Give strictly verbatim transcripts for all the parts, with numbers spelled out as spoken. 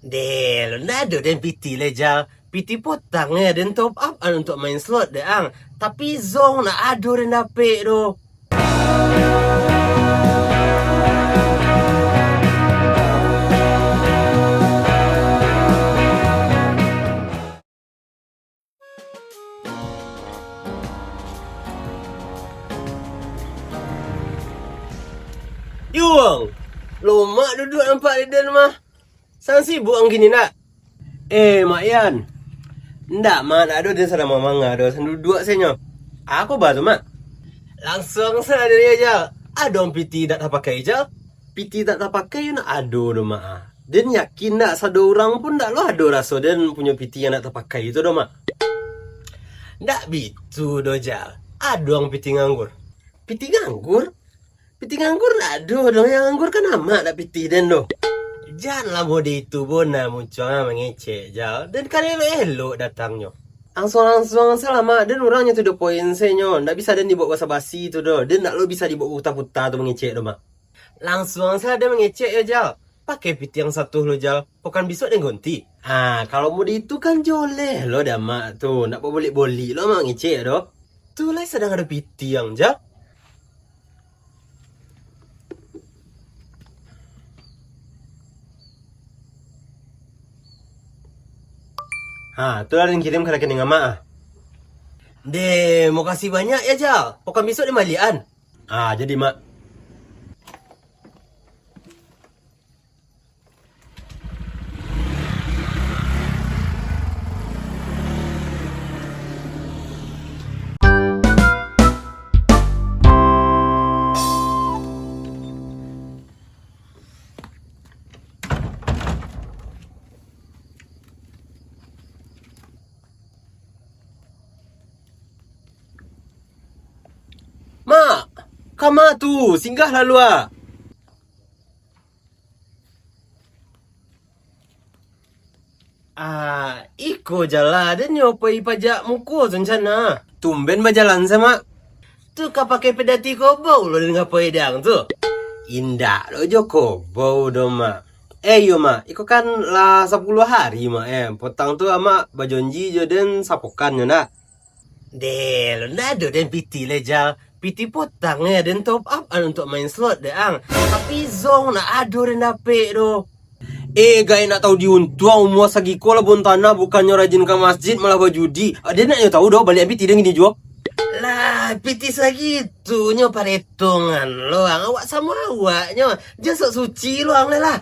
Deh, lo ndak ado den piti lai, Jal. Piti potang e, den top up an untuak main slot dek ang. Tapi zong ndak ado den dapek doh. Yuang, lomak duduak nampak di den mah. San sibuk ang kini ndak? Eh, Mak Yan. Ndak, Mak, ndak ado den sadang mamanga doh, san duduak sajo. Ako ba tu, Mak? Langsuang sajo, Jal. Ado piti ndak tapakai, Jal? Piti ndak tapakai yo ndak ado doh, Mak. Den yakin ndak, sado urang pun ndak lo ado raso den punyo piti yang ndak tapakai tu doh, Mak. Ndak bitu doh, Jal. Ado ang piti nganggur. Piti nganggur? Piti nganggur ndak ado doh, yang nganggur kan amak, ndak piti den doh. Janlah mode itu bona muncuang mangecek, Jal. Den kan elok-elok datangnyo. Langsuang-langsuang salah, Mak. Den urang nyo to the point sajo. Ndak bisa den dibuek basa-basi tu doh. Den ndak lo bisa dibuek puta-puta tu mangecek doh, Mak. Langsuang saja den mangecek yo, Jal. Pakai piti yang satu lo, Jal. Pokan bisuak den gonti. Ah, kalau mode itu kan joleh lo dek amak tu. Ndak babolek-bolek lo amak mangecek doh. Tu lai sadang ado piti ang, Jal. Ha, tu lah den kirim ka rekening amak ah. Deh, makasih banyak yo, Jal. Pokan bisuak den baliak an. Ah, jadi, Mak. Mak, kama tu, singgah lalu ah. Ah, iko jalah, den nyo pai pajak muko tu ncana. Tumben bajalan sa, Mak. Tu ka pakai pedati kobau lo den ka pai dang tu. Indak lo jo kobau doh, Mak. Eh, iyo, Mak, iko kan lah sapuluah hari, Mak, eh. Potang tu amak bajonji jo den sapokan nyo ndak? Deh, lo ndak ado den piti lai, Jal. Piti potang e, den top up an untuak main slot dek ang. Tapi zong ndak ado den dapek doh. Eh, gai nak tahu diuntuang, umua sagiko lah bon tanah, bukannyo rajin ka masjid, malah bajudi. Ah, den ndak nyo tahu doh, baliak piti den kini juo. Lah, piti sagitu nyo paretongan lo ang, awak samo awaknyo. Jan sok suci lo ang lai lah.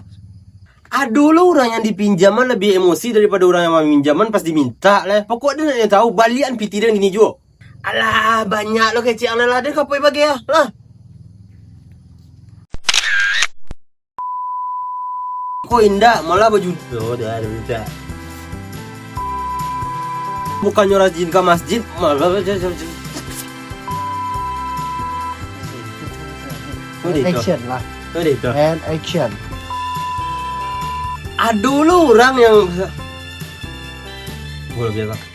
Ado lo urang yang dipinjaman labiah emosi daripado urang yang maminjaman pas dimintak lah. Pokok den ndak nyo tahu, baliak an piti den kini juo. Alah, banyak lo kecek ang lah, den ka pai bagai ah. Lah. Ko indak, malah baju, oh, dah, dah, dah. Bukannyo rajin ka masjid, malah. Action lah. And action. Ado lo urang yang, boleh biar, Bang.